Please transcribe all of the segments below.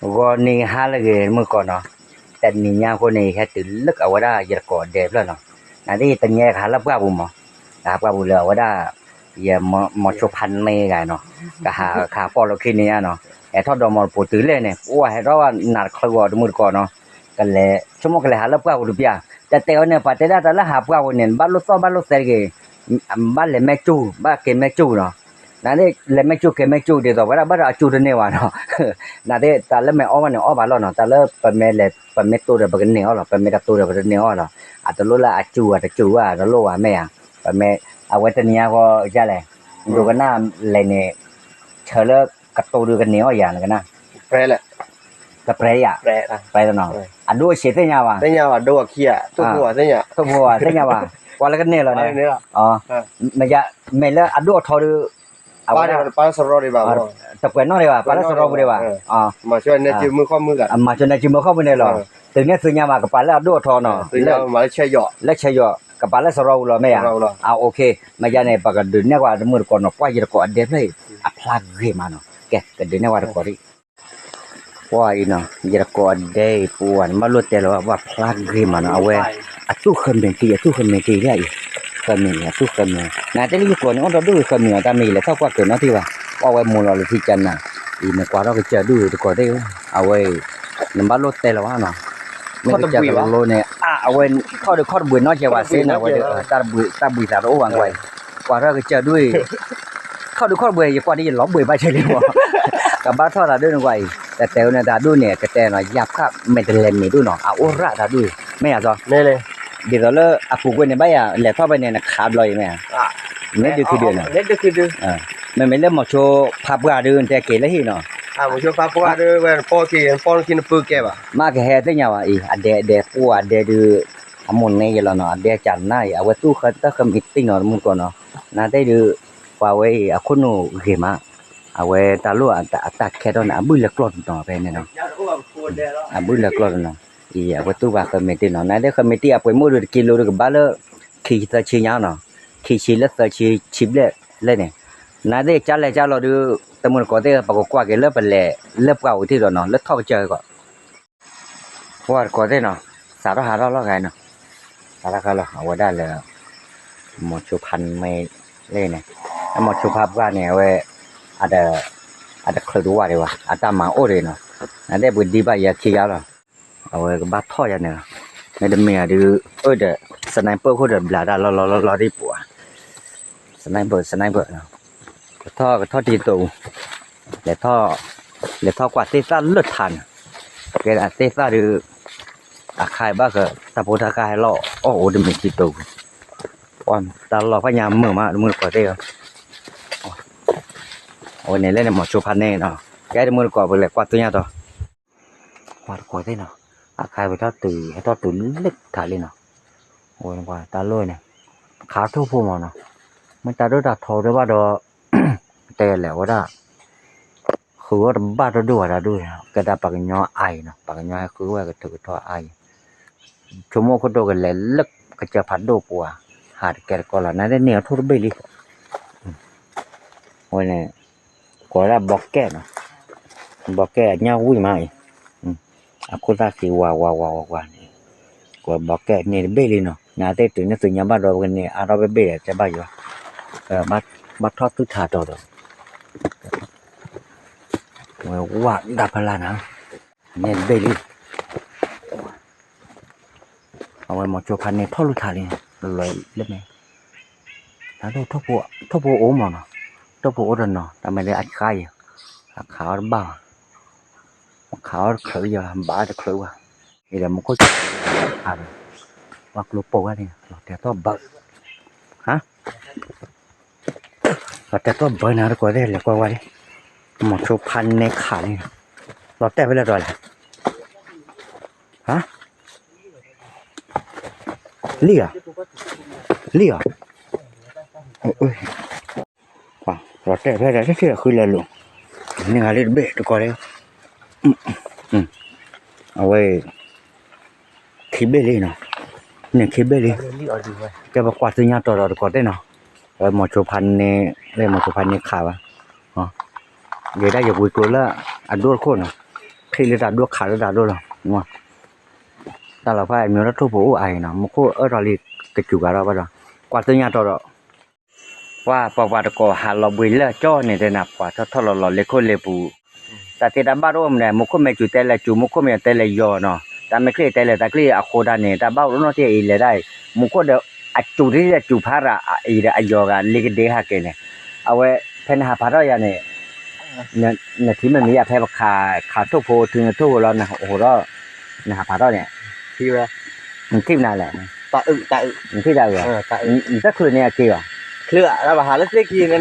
ဂီၤနံၤဟါလၢအဂ့ၤ မုၢ်ကီၢ်နီၤ, တနံၤညါအဃိန့ၣ် ယဟဲတုၤလၢအဝဲဒၣ်ယတကိးဒဲဖျၢၣ်နီၤ, နာ်သက့ တနံၤညါယကဟးလၢပှၢ်ပူၤမး, ယဟးပှၢ်ပူၤလၢအဝဲဒၣ် ယမိၤဆိဖါန့ၢ်ဂၤနီၤ, ကဟးခးပီၣ်လီၤခံန့ၣ်ညါနီၤ, ဟဲထီၣ်ဒီးမီၢ်တပိၤတုၤလဲၣ်န့ၣ် ပှၢ်ဟဲထီၣ်ဘၣ်နးတချုးဂီၤ တမုၢ်တကိးနီၤ, ကလဲၤ ဆိကမိၣ်ကလဲၤဟးလၢပှၢ်ပူၤတပျၢ်, တဲတဲဝဲန့ၣ် ပှၤတဲဒၣ်တၢ်လၢဟးပှၢ်ပူၤန့ၣ် ဘၣ်လိၣ်သီၣ်ဘၣ်လိၣ်သဲတဂ့ၤ, ဘၣ်လဲၤမဲၢ်ကၠူၣ် ဘၣ်က့ၤမဲၢ်ကၠူၣ်နီၤ နာ်သက့ လဲၤမဲၢ်ကၠူၣ်က့ၤမဲၢ်ကၠူၣ် ဒ်သိးဝဲဒၣ်ဘၣ်ဒီးအကၠူၣ်တန့ၢ်ဘၣ်နီၤ, နာ်သက့ တၢ်လၢမဲာ်အီၣ်ဘၣ်န့ၣ်အီၣ်ဘၣ်လီၤနီၤ, တၢ်လၢပမ့ၢ်လဲၤ ပမ့ၢ်တိၢ်ဒီးပကန့ၢ်အီၣ်လီၤ, ပမ့ၢ်တတိၢ်ဒီးပတန့ၢ်အီၣ်လီၤ, အတလိၣ်လၢအကၠူၣ်အတကၠူၣ်ဘၣ် တလိၣ်ဘၣ်မ့ၢ်ဧါ, ပမ့ၢ် အဝဲတနံၤညါဃီယလဲၣ်, ဒိကနၣ်လဲၤန့ၣ် ဆၢလၢကတိၤဒုးကန့ၢ်အီၣ်ယၤနကနၣ် ကပြဲယၤ, ပြဲလီၤနီၤ, အဒိအဆံးသ့ၣ်ညါဘၣ်, ထိၣ်ဖိဘၣ်သ့ၣ်ညါဘၣ်, ကွၢ်လၢကန့ၢ်လီၤန့ၣ်, မ့ၢ်လၢအဒိၣ်အထီဒုး အဝဲဒၣ် တကွဲးနီၣ်ဒံးဘၣ် ပာ်လၢစရီပူၤဒံးဘၣ်, မၤဆိန့ၣ်စုမုၢ်ခီၣ်ပူၤန့ၣ်လီၤ, တုၤန့ၣ်သုညါဘၣ် ကပာ်လၢအဒိၣ်အထီနီၤ, လၢဆဲးယီၤ ကပာ်လၢစရီပူၤလီၤမ့ၢ်ဧါ, အ OK, မ့ၢ်ယါန့ၣ် ပကဒုးနဲၣ်ကွၢ်တမုၢ်တကိးနီၤ, ကွၢ်ယတကိးအဒဲဖျၢၣ်အံၤ အဖျါဂ့ၤမးနီၤ, ကဲ ကဒုးနဲၣ်ကွၢ်တကိးဒံး ပှၤအံၤနီၤ ယတကိးအဒဲအံၤ ပှၤန့ၣ် ဘၣ်လိၣ်တဲလီၤဘၣ် ပှၤဖျါဂ့ၤမးနီၤ, အဝဲ အသူၣ်ဃၢမ့ၤတံၢ် အသူၣ်ဃၢမ့ၤတံၢ်လံအံၤ, ဃၢမ့ၤအံၤ အသူၣ်ဃၢမ့ၤ, နတဲလၢယကျိာ်န့ၣ် အိၣ်ဒီးဒူၣ်ဂ့ၤဃၢမ့ၤအီၤ တၢ်မ့ၢ်ယလဲၤထီၣ်ကွၢ်ကၢၤနီတံၢ်ဘၣ်, ပှၤဝဲမိၢ်လီၤလၢထံကနၤ, အံၤန့ၣ် ကွၢ်ထီၣ်ကစၢၢ်ဒူၣ်ဂ့ၤတကိးသ့ၣ်, အဝဲအံၤ နဘၣ်လိၣ်တဲလီၤဘၣ်နီၤ, မ့ၢ်ကစၢၢ်တလိန့ၣ် အဝဲ ခီၣ်ဒုးခီၣ်တဘှံးနီၢ်ကဲဝဲစ့ၢ်န့ၣ် အဝဲဒၣ် တၢ်ဘှံးသးတအိၣ်ဘၣ်ကွၢ်အံၤ, ကွၢ်ထီၣ်ကစၢၢ်ဒူၣ်အံၤ ခီၣ်ဒုးခီၣ်တဘှံး ယကွၢ်ဒ်ယလီၤဘှံးဘၣ်ဆ့လံမး, ကဘၣ်ထီၣ်တၢ်ဒူၣ်န့ၣ်ကွၢ်အံၤ, တတဲဝဲန့ၣ်တၢ်ဒူၣ်န့ၣ် ကတဲနီၤ ယၢ်ဖးမဲာ်တလဲၤမ့ၢ်ဒူၣ်နီၤ အအိၣ်ရၣ်တၢ်ဒူၣ်အံၤ မ့ၢ်ယါစီ, ဒ်သိးလၢအပူၤကွံာ်န့ၣ် ဘၣ်ယၤလဲၤထီၣ်ဖဲန့ၣ် နခးဘျီအံၤမ့ၢ်ဧါ, မ့ၢ်ဒုးခံဒုးနီၤ, မ့မ့ၢ်လၢမိၤဆိဖါပှၢ်ဒုး နတဲက့ၤလၢဟံၣ်နီၤ, မ့ၢ်ကဟဲသ့ၣ်ညါဝဲအံၤ အဒဲအဒဲပှၤအဒဲဒုး အမိၢ်နဲယလီၤနီၤ အဒဲကနၣ်အံၤ အဝဲသူၣ်ဃၢတၢ်ဃၢမ့ၤတံၢ်နီၤ တမုၢ်တကိးနီၤ, နာ်သက့ဒုး ပှၤဝဲအံၤအခိၣ်နူာ်ဂ့ၤမး, အဝဲတၢ်လိၣ်အတၢ်ခဲထီၣ်န့ၣ် အဘုၣ်လဲၤကျီၢ်တနီၤဖဲန့ၣ်နီၤ, အဘုၣ်လဲၤကျီၢ်တနီၤ, အံၤအဝဲသူၣ်ဘၣ်ဃၢမ့ၤတံၢ်နီၤ နာ်သက့ဃၢမ့ၤတံၢ်အပှ့ၤမုၣ်ဒုးတကံလိဒုးကဘၣ်လၢ ခံဆံသၢဆံညါနီၤ, ခံဆံလၢသၢဆံဆံဘျဲၣ်လဲၣ်န့ၣ်, နာ်သက့ကၢ်လဲၤကၢ်လီၤဒုး တမုၢ်တကိးသ့ၣ် ပကကွၢ်က့ၤလၢပလဲၤ လၢပှၢ်ပူၤထံၣ်ဒီးနီၤ လၢထီၣ်ကစၢၢ်ကီး ပှၤတကိးသ့ၣ်နီၤ, စးထီၣ်ဟးထီၣ်လီၤဂၤနီၤ, စးထီၣ်ခါလီၤ အဝဲဒၣ်လၢ မိၤဆိဖါန့ၣ် လၢန့ၣ်, မိၤဆိဖါပှၢ်န့ၣ် အဝဲ အတချုးတဝၢ်ဒံးဘၣ် အတၢ်မၤအိၣ်ဒံးနီၤ, နာ်သက့ပကဒံးဘၣ်ယၤခံဂၤလီၤ, အဝဲကဘၣ်ထီၣ်ယၤန့ၣ်လီၤ, မ့တမ့ၢ်ဧါဒုး အိၣ်ဒီး sniper ခိၣ်ဒီးဘျးတၢ်လီၤလီၤလီၤလီၤဒ်ပှၤ sniper sniper ကထီၣ်ကထီၣ်တံၤတိာ်ပူၤ, လဲၤထီၣ် လဲၤထီၣ်ကွၢ်သ့ၣ်သၣ်လၢထးန့ၣ်, ကဲဒၣ်သ့ၣ်သၣ်ဒုး အခါအံၤဘၣ်ဃး တၢ်ဖိတၢ်ဃၢ်ဟဲလီၤအီၣ်အိၣ်တမံၤတံၤတိာ်ပူၤ, တၢ်လီၢ်ဖးညါမုာ်မး တမုၢ်တကိးသ့ၣ်ဧၢ, အဝဲန့ၣ်လၢန့ၣ်မိၤဆိဖါန့ၣ်နီၤ, ကဲတမုၢ်တကိးပလဲၤကွၢ်သ့ၣ်ညါတီၤ ပှၤတကိးသ့ၣ်နီၤ, အခါဝဲထီၣ်တုၤ ဟဲထီၣ်တုၤလၢထးလံနီၤ, အဝဲပှၤတၢ်လိၣ်န့ၣ် ခးထိၣ်ဖိမးနီၤ, မ့ၢ်တၢ်ဒိၣ်တၢ်ထီဒိၣ်ဘၣ်ဒီး တဲလဲၣ်ဝဲဒၣ် ဃုာ်အီၣ်တဘၣ်တဒိၣ်ဘၣ်တၢ်ဒိၣ်န့ၣ် ကဲဒၣ်ပှၤကညီအါအံၤနီၤ, ပှၤကညီဟဲဃုဝဲကထုးကထီအါအံၤ, ဆိကမိၣ်ခိၣ်တိကလဲၤလၢကစၢၢ်ဖးဒိၣ်ပူၤဧါ, ဟးတကဲတကီလီၤ နာ်သ့ၣ်န့ၣ်အထိၣ်တဘ့ၣ်လံ, အဝဲန့ၣ် ကိးဝဲဒၣ်ဘီကဲၣ်နီၤ, ဘီကဲၣ်အညၣ်ဝံၣ်မးအံၤ, အခိၣ်သၣ်ဃံဝါဝါဝါဝါဝါန့ၣ်, ကိးဘီကဲၣ်န့ၣ်တဘ့ၣ်လံနီၤ, နာ်သ့ၣ်တုၤန့ၣ်သုညါဘၣ်ဒီးပကန့ၢ်အါထီၣ်ဘ့ၣ်ဘ့ၣ်ဒီးတဲဘၣ်ယွၤ, ဘၣ်ထီၣ်သုထးတီၤဒီး ဝဲဝၣ်ဒၣ်ဖဲလၢ်နၤ, န့ၣ်တဘ့ၣ်လံ အဝဲမိၤဆိဖါန့ၣ်ထီၣ်လူၤထးလံ, လီၤလၢမဲာ်, ထိၣ်ဖိအိၣ်မးနီၤ, ထိၣ်ဖိအိၣ်တနီၤ တၢ်မ့ၢ်လၢအဆါယၤ, အခးအီၣ်တဘၣ်ဘၣ်, အခးအီၣ်တချုးယၤ ဘၣ်တချုးဘၣ်, အံၤဒီးမူခိၣ်ခါဒီး, ဘၣ်ကျိပိာ်ဝဲန့ၣ် လီၤတဲာ်ထီၣ်ဘၢ, ဟါ လီၤတဲာ်ထီၣ်ဘၢနၤတကိးသ့ၣ် လဲၤကွၢ်ဝဲလံ, မိၤဆိဖါန့ၣ်ခးလံ, လီၤတဲာ်ဖဲလဲၣ်တီၤလဲၣ်, ဟါ, လံဧါ, လံဧါ, လီၤတဲာ်ဖဲလဲၣ် တထံၣ်ဃုလဲၤလိာ်, န့ၢ်ဂၤလံတဘ့ၣ်တကိးသ့ၣ်, အဝဲ ခံဘ့ၣ်လံနီၤ, န့ၣ်ခံဘ့ၣ်လံ, ကဲပကွၢ်သ့ၣ်ညါတီၤဒီးတကိးသ့ၣ်နီၤ, အဝဲမိၤဆိဖါန့ၣ် လၢမိၤဆိဖါန့ၣ်ခးဝဲ, ယဲဒၣ်ယဝံကျိၤလၢအဒိၣ်တခိၣ်နီၤ, ထံၣ်လၢတၢ်ဒိၣ်ခးလၢတၢ်ဒိၣ်လီၤ. တၢ်လီၤဖးမ့ၢ်ထီၣ်ထိၣ်ဖိအိၣ်အါအံၤနီၤ မူခိၣ်အၢထီၣ်လံ ကစူၤကၤထီၣ်ဘၣ်ဒီး ကွၢ်သ့ၣ်ညါတီဒီး ပှၤပှၤပှၤတကိးဟးလီၤဘှံးလၢကၠီန့ၣ်တဲနၤ ပှၤထီၣ်ထီၣ်လီၤလီၤလၢခိၣ်လ့ပူၤ တၢ်သ့တၢ်ဘၣ်တအိၣ်မနုၤ မူခိၣ်မ့ၢ်စူၤတဲလဲၤစူၤ မူခိၣ်မ့ၢ်တဲလဲၤယီၤနီၤ တၢ်မ့ၢ်ချ့တဲလဲၤတၢ်ချ့အဃိတၢ်န့ၣ် တၢ်ဘၣ်အိၣ်နီၢ်တ့ၢ်အံၤလဲၤဒၣ်အံၤ မူခိၣ်ဒီး အစူၤတ့ၢ်စူၤဖးရၤအံၤဒီးအယီၤဂၤလ့ကဒ့ဟးက့ၤန့ၣ် အဝဲ ဖဲနဟးဖးထီၣ်ယၤန့ၣ် နထံၣ်မ့ၢ်မ့ၢ်ယၤဖဲပခး ခးထိၣ်ဖိထုးနထိၣ်ဖိလီၤ နဟးထီၣ် နဟးဖးထီၣ်န့ၣ် နထံၣ်မနုၤလဲၣ် နထံၣ်တၢ်အုး နတချုးန့ၣ်အက့ၤဘၣ် ဒီးတဲ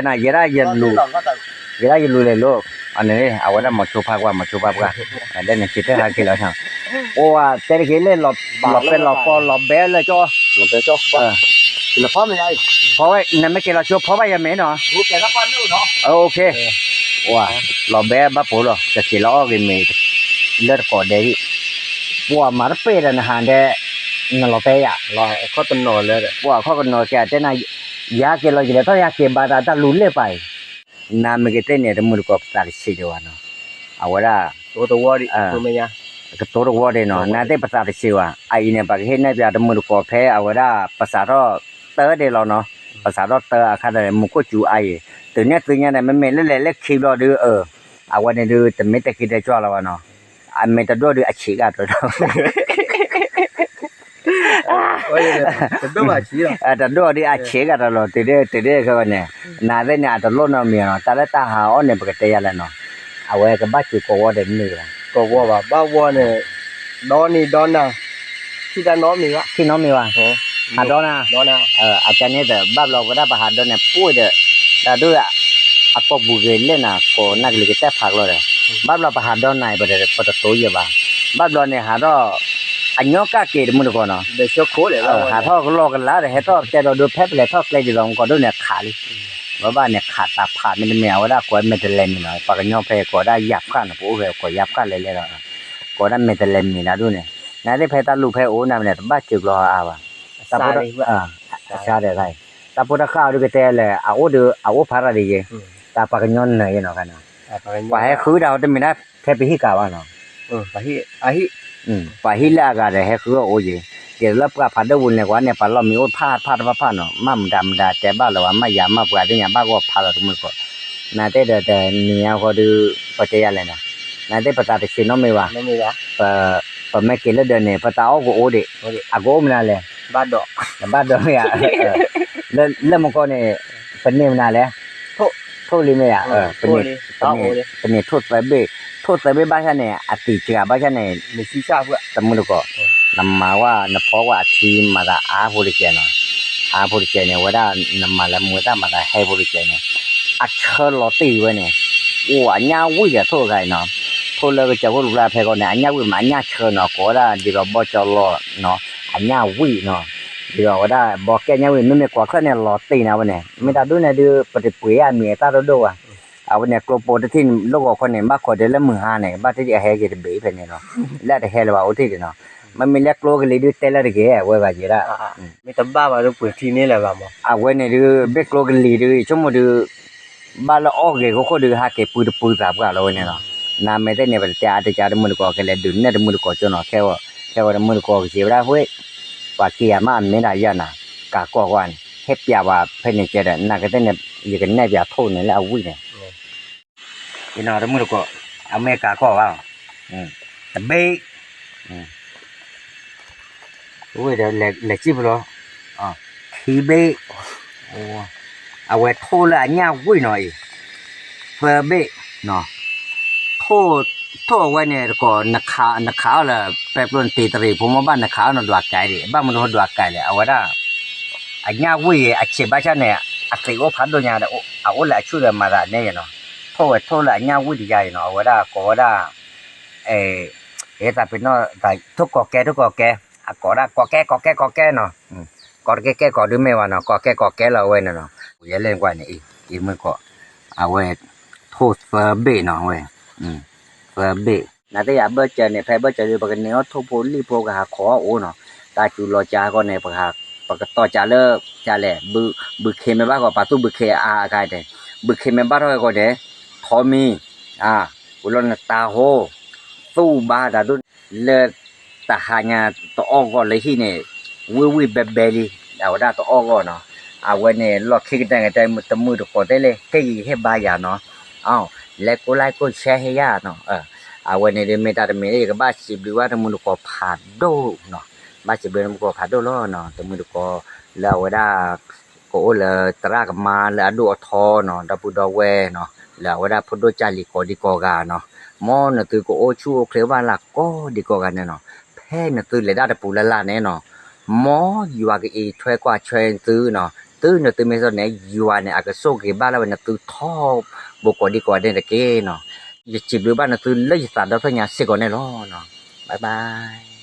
နၤ ယဲဒၣ်ယလူၤလဲၤလိၤ အန့ၣ် အဝဲဒၣ်မၤဆိဖးကွၢ် မၤဆိဖးကွၢ် ဒီးန့ၣ် စံးတၢ်ဟးက့ၤလီၤ အိၣ်ဝဲတဲတက့ၤလၢ လီၤပဲလီၤပီလီၤဘဲလၢကၠီ ဖီဝဲ နမ့ၢ်က့ၤလီၤဆိဖီဘၣ်ယၤမ့ၢ်နီၤ လီၤဘဲဘၣ်ပိာ်လီၤ ကက့ၤလီၤအီၣ်ဂ့ၤမ့ၢ် လၢတကိးဒဲးဟံၣ် ပှၤမၤတပ့ၢ်ဒီးနဟးဒဲး နလီၤပဲယၤ ပှၤခီၣ်ကနီၤကဲတဲနၤ ယဟဲက့ၤလီၤယလဲၤထီၣ်ယဟဲက့ၤဘၣ်တၢ်တၢ်လူၤလ့ၣ်ပာ်အံၤ နမ့ၢ်ကသ့ၣ်န့ၣ် တမုၢ်တကိးပသးတဆံးဒံးဘၣ်နီၤ အဝဲဒၣ် ကတိၤတဝီဒံးနီၤ နသ့ၣ်ပသးတဆံးဘၣ် အအံၤန့ၣ် ပှၤကဟ့ၣ်နဲၣ်ပၠးတမုၢ်တကိးဖဲအဝဲဒၣ် ပစးထီၣ်တၢဒဲးလီၤနီၤ ပစးထီၣ်တၢအခါဒီး မူခိၣ်စူၤအါအံၤ တုၤန့ၣ်သုညါဒီး မ့မ့ၢ်လၢလဲၤလၢခံဘျီဒုး အဝဲန့ၣ်ဒုး တမ့ၢ်တဲခံတဲကၠီလီၤဘၣ်နီၤ အမ့ၢ်တဒိၣ်ဒုးအဆံးကဒီး တဒိၣ်ဒုးအဆံးကဒီးလီၤ တုၤဒၣ်တုၤဒၣ်ခဲအံၤန့ၣ် နသ့ၣ်န့ၣ် အတလိၣ်နီတမံၤနီၤ တၢ်လၢတၢ်ဟးအီၣ်န့ၣ် ပကတဲယၤလဲၣ်နီၤ အဝဲကဘၣ်စူၤကိးဝီဒီးန့ၢ်ဘၣ် ကိးဝီဘၣ် ဘၣ်ဝီန့ၣ် ဒီနံၤဒီနၤ ထံၣ်တၢ်နီတမံၤဘၣ် ထံၣ်နီတမံၤဘၣ် ဟးဒီနၤ အကန့ၣ်ဒီး ဘၣ်ဘျီဝဲဒၣ်ပဟးဒီန့ၣ် ပှ့ၤဒီး တၢ်ဒိၣ် အကိာ်ပူၤဂ့ၤလဲၣ်နၤ ကိးနၢ်ကလံၤကတၢၢ်ဖးကျီဒီး ဘၣ်ဘျီပဟးဒီနၤ ပတတိၤယဲၢ်ဘၣ် ဘၣ်ဘျီန့ၣ်ဟးထီၣ် အညီကၣ်က့ၤတမုၢ်တကိးနီၤ ဟးထီၣ်ကလီကလးဒီး ဟဲထီၣ်တဲဒီးဒုးဖဲပလဲၤထီၣ်ကျဲဒ်သိး မကီးဒိၣ်န့ၣ်ခးလံ ဘၣ်ဘၣ်န့ၣ် ခးတၢ်ဖးမ့တမ့ၢ် အဝဲဒၣ်ကိးမဲာ်တလဲမ့ၢ်နီၤ ပှၤကညီဖဲကိးဒၣ်ယၢ်ဖးနီၤ ပအိၣ်ဖဲကိးယၢ်ဖးလဲၤလဲၤဒီး ကိးဒၣ်မဲာ်တလဲမ့ၢ်ဒၣ်ဒိၣ်န့ၣ် နသ့ၣ်ဖဲတၢ်လူၤဖဲအိၣ်နၤန့ၣ် တဘၣ်စူၤကျီအါဘၣ် တၢ်ဖိ တၢ်ဆါဒီး တၢ်ဖိတၢ်ဃၣ်အီၤဒုးကတဲလဲၣ် အအိၣ်ဒီး အအိၣ်ဖးရၤဒ်ယဲ တၢ်ပှၤကညီနၢၤယဲနီၤ ပှၤဟဲဃုတၢ်အီၤတမ့ၢ်ဒၣ်ဖဲပဟံၣ်ကးဘၣ်နီၤ ပှၤဟံၣ်လၢအဂၤဒီးဟဲဃုအီၤအိၣ်ယဲ ယဲလၢပှၤဖးဒိၣ်ပူၤန့ၣ် ကွၢ်န့ၣ် ပှၤလီၢ်မံၤအိၣ်ဖးဖးတဖၣ်ဖးနီၤ မ့ၢ်မတၤမတၤတဲဘၣ်လၢၤဘၣ် မ့ၢ်ယၤမ့ၢ်ပှၤသ့ၣ်ညါဘၣ်ဂီၢ်ဖးလီၤတမုၢ်တကိး နသ့ၣ်ဒီးတနံၤညါဃီဒီး ပတဲယၤလဲၣ်နီၤ နသ့ၣ်ပသးတဆံးနီတမံၤဘၣ် ပမ့ၢ်က့ၤလၢဒၢးန့ၣ် ပသးအီၣ်ကအိၣ်ဒံး အကအိၣ်မနုၤလဲၣ် ဘၣ်ဒီး ဘၣ်ဒီးမ့ၢ်ဧါ လၢမကီၢ်န့ၣ် ပန့ၢ်မနုၤလဲၣ် ထိၣ်လံမ့ၢ်ဧါ ပန့ၢ်ထိၣ်သၢဘ့ၣ် ထိၣ်သၢဘ့ၣ်ဘၣ်ဆၣ်န့ၣ် အသံးစှၤဘၣ်ဆၣ်န့ၣ် တမုၢ်တကိး နမၤဝဲ နဖီဝဲအထံမၤသးအါဖိတကဲးနီၤ အါဖိတကဲးန့ၣ် ဝဲဒၣ်နမၤလၢမူဝဲတၢ်မၤသးဟဲဖိတကဲးန့ၣ် အဆၢလီၤတံၢ်ဝဲန့ၣ် အိၣ်အညၣ်ဝံၣ်ဒီးထိၣ်တခါအံၤနီၤ ထိၣ်လၢကစၢၢ်ခိၣ်တဘျါဖဲကီၢ်န့ၣ် အညၣ်ဝံၣ်မးအညၣ်ဆၢနီၤ ကိးဝဲဒၣ်ဒ်သိးဘီကၠီလီၤနီၤ အညၣ်ဝံၣ်နီၤ ဒ်သိးဝဲဒၣ်ဘီကဲညၣ်ဝံၣ် မ့မ့ၢ်ကွၢ်ချၢၣ်န့ၣ်လီၤတံၢ်န့ၣ်ဝဲန့ၣ် မ့ၢ်တၢ်ဒိၣ်န့ၣ်ဒုး ပတပှ့ၤအမံၤအသၣ်ဒိၣ်ဒိၣ်ဘၣ် အဝဲန့ၣ်ကျိပိတထံၣ်လိၣ်ဂီၤခီန့ၣ် ဘၣ်ခိးဒီးလၢမုၢ်ဟါန့ၣ် ဘၣ်တထံၣ်အဟဲက့ၤတဘ့ၣ်ဖဲန့ၣ်လီၤ လၢအတဟဲလၢၤဘၣ်အိၣ်ထံၣ်ဒံးနီၤ မ့မ့ၢ်လၢကျိကလံၤဒုးတဲလၢတဂ့ၤဝဲဘၣ်ယဲဒၣ် မ့ၢ်တဘၣ်ဘၣ်ဒုးပှ့ၤထံန့ၣ်လၢၤဘၣ်မး အဝဲန့ၣ်ဒုး ဘ့ၣ်ကျိကလံၤဒုး ဆိကမိၣ်ဒုး ဘၣ်လၢအီၣ်ဂ့ၤခိၣ်ခိၣ်ဒုး ဟးက့ၤပှ့ၤတပှ့ၤသးပှၢ်လီၤဝဲန့ၣ်လီၤ. နမ့ၢ်တဲန့ၣ် ပတတဲအါတဲကၢတမုၢ်တကိး ကလဲၤဒုးနဲၣ်တမုၢ်တကိးကၠိနီၤ ခဲဝဲ ခဲဝဲတမုၢ်တကိးကစံးဝဲဒၣ် ဝ့ၢ် ပှၤက့ၤယၤမးအမ့ၢ်ဒၣ်ယၤနၤ ကးကီၢ်ကွၢ်န့ၣ် ဟဲပျးဝဲဖဲန့ၣ်ကဲဒီး နကတဲန့ၣ် ယကနဲၣ်ပျးထိၣ်န့ၣ်လၢအဝံၣ်န့ၣ် ယနီၤတမုၢ်တကိး အမ့ၢ်ကးကီၢ်ဘၣ် တဘ့ၣ် ဝ့ၢ်ဒီးလဲၤစံၣ်ပလီ ခံဘ့ၣ် အဝဲထိၣ်လၢအညၣ်ဝံၣ်နီၤအံၤ သၢဘ့ၣ် ထိၣ်အဝဲန့ၣ်တကိး နခးအီၤလၢ ပဲပျိနတ့တရံးဖိမ့ၢ်ဘၣ်နခးအီၤနီၤ ဒွးကဲဒံး ဘၣ်မနုၤဒွးကဲလဲၣ် အဝဲဒၣ် အညၣ်ဝံၣ်အံၤ အဆံးဘၣ်ဆၣ်န့ၣ် အသံးအိၣ်ဖးဒိၣ်ညါဒီး အအိၣ်လၢအဆူၣ်ဒီးမၤသးနဲယဲနီၤ ထိၣ်ဝဲထိၣ်လၢအညၣ်ဝံၣ်တယါအံၤနီၤ အဝဲဒၣ်ကိးဝဲဒၣ် အဲ တၢ်ပ့ၤနီၣ် ထိၣ်ကီးကဲ ထိၣ်ကီးကဲ အကိးဒၣ်ကီးကဲ ကီးကဲ ကီးကဲနီၤ ကီးတကဲကဲကီးဒုးမ့ၢ်ဘၣ်နီၤ ကီးကဲကီးကဲလီၤအဝဲန့ၣ်နီၤ ယဲလဲၣ်ကွၢ်န့ၣ်အံၤ အံၤမ့ၢ်ကီး အဝဲ ထိၣ်သၢဘ့ၣ်နီၤ အဝဲ သၢဘ့ၣ် နသ့ၣ်ယၤဘၢၣ်စၢၤန့ၣ် ဖဲဘၢၣ်စၢၤဒုး ပကန့ၢ်အီၣ်ထိၣ်ဖိလံၣ်ဖိ ကဟးခိးအီၣ်အိၣ်နီၤ တၢ်စူၤလီၤကါဃီန့ၣ် ပကတီၤကါလၢ ကါလဲၣ် ဘုခ့မ့ၢ်ဘၣ်ဃီ ပာ်သူၣ်ဘုခ့အါအခါန့ၣ် ဘုခ့မ့ၢ်ဘၣ်ထီၣ်ဃီန့ၣ် ထိၣ်မံ အ လီၤနတၢ်ဟိ, သူၣ်ဘါတၢ်ဒိၣ်န့ၣ် လၢတဟါညါတအီၣ်ဂီၢ်လၢဟံၣ်န့ၣ် ဝံၣ်ဝံၣ်ဘဲဘဲလံ, အဝဲဒၣ်တအီၣ်ဂီၢ်နီၤ, အဝဲန့ၣ်လီၢ်ခံကတၢၢ်ကတၢၢ် တမုၢ်တကိးသ့ၣ်လဲၣ် ဟ့ၣ်ဂံၢ်ဟ့ၣ်ဘါယၤနီၤ, အလဲၤကိး like ကိး share ဟ့ၣ်ယၤနီၤ, အဝဲန့ၣ်ဒ်မ့ၢ်တၢ်တမံၤလၢ ယကဘၣ်စံးဘျုးဘၣ်တမုၢ်တကိးဖးဒိၣ်နီၤ, ဘၣ်စံးဘျုးတမုၢ်တကိးဖးဒိၣ်လီၤနီၤ, တမုၢ်တကိး လၢအဝဲဒၣ် ကအိၣ်လၢသရၣ်ကမါလၢအဒိၣ်အထီနီၤ, ဒီပုၢ်ဒီဝဲၢ်နီၤ, လၢအဝဲဒၣ်ဖိဒိၣ်ကၢ်လံၤကိးဒံကိးဂၤနီၤ, မ်နသုကအိၣ်ဆူၣ်အိၣ်ချ့ဘၣ်လၢကိးဒံကိးဂၤန့ၣ်နီၤ, ဖဲနသုလဲၤဒၣ်တပူၤလၢ်လၢ်န့ၣ်နီၤ, မ်ယွၤကအံးထွဲကွၢ်ထွဲနသုနီၤ, တုၤနသုမ့ၢ်စိာ်န့ၣ် ယွၤန့ၣ် အကဆိၣ်ဂ့ၤဘၣ်လၢဝဲနသုထီဘိကိးဒံကိးဂၤန့ၣ်တက့ၢ်နီၤ, ယစံးဘျုးဘၣ်နသုလၢယသးဒီဖျၢၣ်ညါစ့ၢ်ကီးန့ၣ်လီၤ, bye bye.